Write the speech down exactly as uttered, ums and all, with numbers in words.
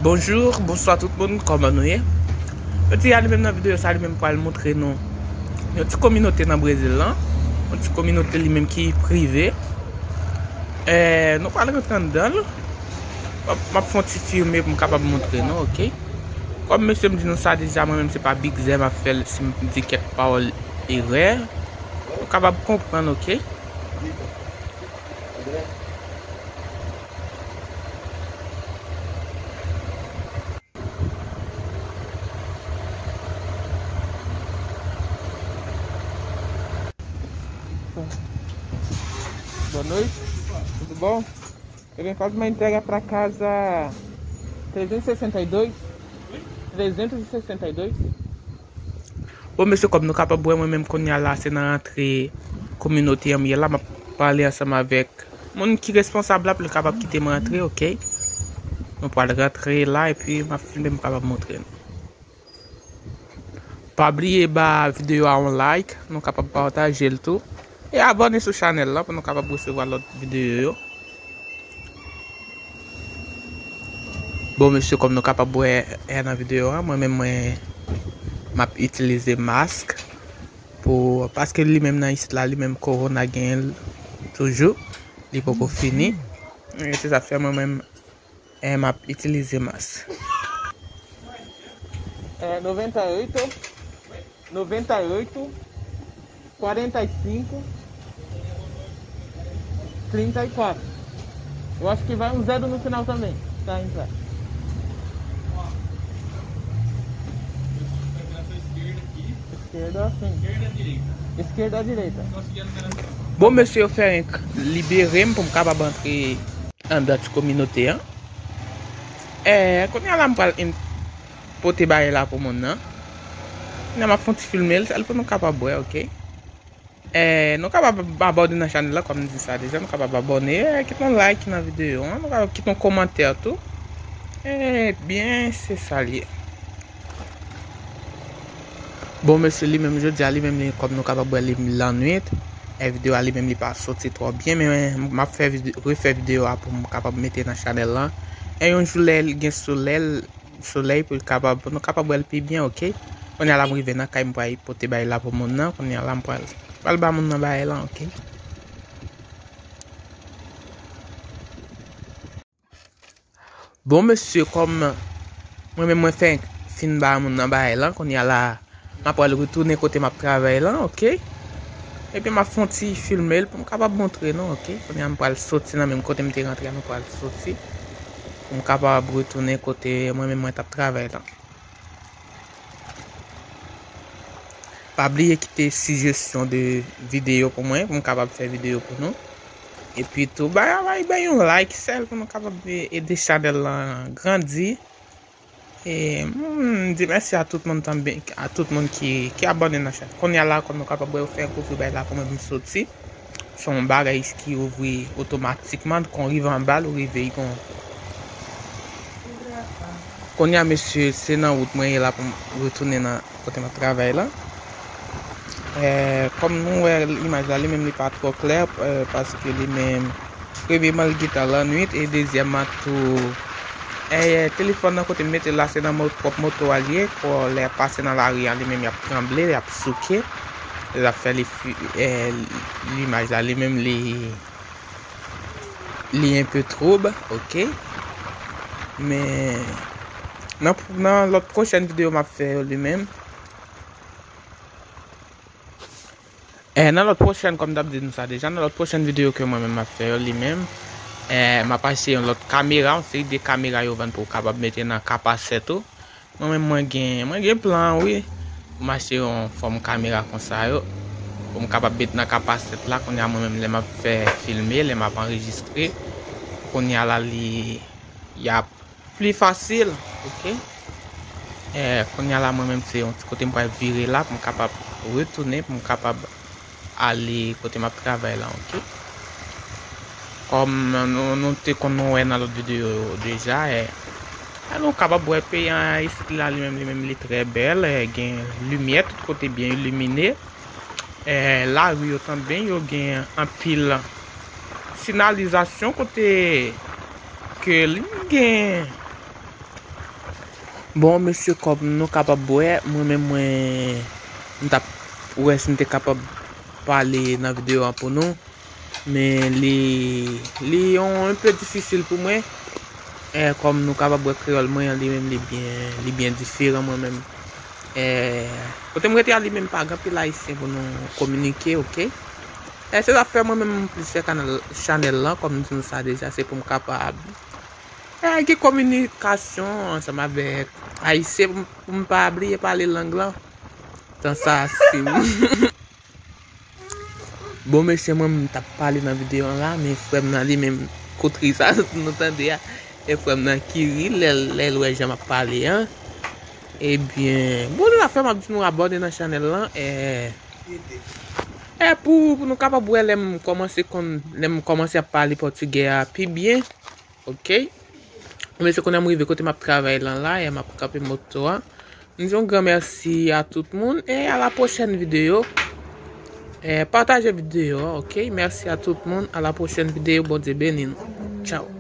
Bonjou, bonswa tout moun, kòman nou ye? Jodi a li menm nan videyo sa li menm pral montre nou yon ti kominote nan Brezil lan. Yon ti kominote li menm ki prive. Eh, nou pral rantre anndan l. M ap, m ap fè yon ti filme pou m kapab montre nou, oke? Kòm mesye m di nou sa deja, mwen menm se pa big zè m ap fè l si m di kèk pawòl erè. Nou kapab konprann, oke? Boa noite, tudo bom? Eu vim fazer uma entrega para casa trezentos e sessenta e dois. Trezentos e sessenta e dois. Bon, mesye, kòm nou kapab wè, mwen menm kounye a la, se nan rantre kominote an m ye la, m ap pale ansanm avèk moun ki responsab la pou l kapab kite m rantre, oke? Nou pral rantre la, epi m ap filme, m kapab montre nou. Pa bliye ba videyo a yon like, nou kapab pataje l tou. E abòne sou chanèl la pou nou kapab resevwa lòt videyo yo. Bon, mesye, kòm nou kapab wè, eh, nan videyo a, mwen menm, mwen, m ap itilize mask pou, paske li menm nan isit la, li menm kowona genyen l toujou, li poko fini. E se sa fè mwen menm, eh, m ap itilize mask. É noventa e oito, noventa e oito, quarenta e cinco, trinta e quatro. Eu acho que vai um zero no final também, pra entrar. Esquerda, sim. Esquerda, direita. Bon, mesye, yo fè libere m pou m kapab antre anndan ti kominote an. Eh, kounye a la, m pral in-, pote bagay la pou moun nan. Kounye a, m ap fè yon ti filme l, sèl pou nou kapab wè, oke? Eh, nou kapab abòne nan chanèl la, kòm m di sa deja, nou kapab abòne, eh, kite yon like nan videyo an, nou kapab kite yon kòmantè tou. Ebyen, se sa l ye. Bon, mesye, li menm jodi a, li menm, li, kòm nou kapab wè, li lannwit. E videyo a, li menm, li pa soti twò byen, men m ap fè vide-, refè videyo a pou m kapab mete nan chanèl lan. E yon jou lè l gen solèy, solèy pou l kapab, pou nou kapab wè l pi byen, oke? Kounye a la, m rive nan kay, m pral pote bagay la pou moun nan. Kounye a la, m pral, pral ba moun nan bagay lan, oke? Bon, mesye, kòm mwen menm mwen fenk fin ba moun nan bagay lan, kounye a la, m ap pral retounen kote m ap travay lan, oke? Epi m ap fè yon ti filme l pou m kapab montre nou, oke? Kounye a m pral soti nan menm kote m te rantre a, m pral soti. Pou m kapab retounen kote mwen menm mwen t ap travay lan. Pa bliye kite sijesyon de videyo pou mwen, pou m kapab fè videyo pou nou. Epi tou, bay, bay, bay yon like sèl pou nou kapab ede chanèl lan grandi. E, hmm, di mèsi a tout moun tanben, a tout moun ki, ki abòne nan chanèl. Kounye a la, kòm nou kapab wè, yo fè kouvri bay la pou mwen pou m soti. Se yon bagay ki ouvri otomatikman, kon rive anba l, ou rive, i gon. Kounye a, mesye, se nan wout mwen ye la pou m retounen nan kote m ap travay la. Eh, kòm nou wè, imaj la, li menm, li pa twò klè, eh, paske li menm, premyèman, li gentan lannwit, e dezyèmman tou, eh, telefòn nan kote m mete l la, se nan mo-, pwòp moto a l ye, kon lè y ap pase nan lari a, li menm, y ap tranble, y ap souke, e l ap fè li fi-, eh, limaj la, li menm, li, li enpe twoub, oke. Men, nan, nan lòt pwochèn videyo m ap fè yo, li menm, Eh, nan lòt pwochèn, kòm m t ap di nou sa deja, nan lòt pwochèn videyo ke mwen menm m ap fè yo, li menm, eh, m ap achte yon lòt kamera, yon seri de kamera yo vann pou w kapab mete nan kapasèt ou. Mwen menm, mwen gen, mwen gen plan, wi, pou m achte yon fòm kamera konsa yo, pou m kapab met nan kapasèt la, kounye a mwen menm, lè m ap fè filme, lè m ap anrejistre, kounye a la, li, y ap pli fasil, oke? Eh, kounye a la, mwen menm, se yon ti kote m pral vire la pou m kapab retounen, pou m kapab ale kote m ap travay la, oke? Kòm nou, nou te konn wè nan lòt videyo yo deja, eh, eh, nou kapab wè peyi an isit la, li menm, li menm, li trè bèl, eh, gen limyè tout kote byen ilimine. Eh, lari yo tanben, yo gen anpil sinyalizasyon kote ke li gen Bon, mesye, kòm nou kapab wè, mwen menm, mwen, m t ap wè si m te kapab pale nan videyo a pou nou. Men li, li yon, yon pe difisil pou mwen. Eh, kòm nou kapab wè, kreyòl mwen an, li menm, li byen, li byen diferan mwen menm. Eh, kote m rete a, li menm pa gen anpil ayisyen pou nou kominike, oke? Eh, se sa fè mwen menm m plis fè kanal, chanèl lan, kòm m di nou sa deja, se pou m kapab, eh, gen kominikasyon ansanm avèk ayisyen pou m, pou m pa bliye pale lang lan. Tan sa, si m Bon, mesye, mwen, m t ap pale nan videyo an la, men frè m nan li menm, kout ri sa nou tande a, e frè m nan ki ri lè, lè l wè jan m ap pale an. Ebyen, bon, se sa fè m ap di nou abòne nan chanèl lan, e, e pou, pou nou kapab wè lè m kòmanse konn, lè m kòmanse ap pale pòtigè a pi byen. Oke. Mesye, kounye a m rive kote m ap travay lan la, e m ap kanpe moto a. M di yon gran mèsi a tout moun, e a la pwochèn videyo. E pataje videyo a, oke? Mèsi a tout moun, a la pwochèn videyo, Bondye beni nou. Tchao.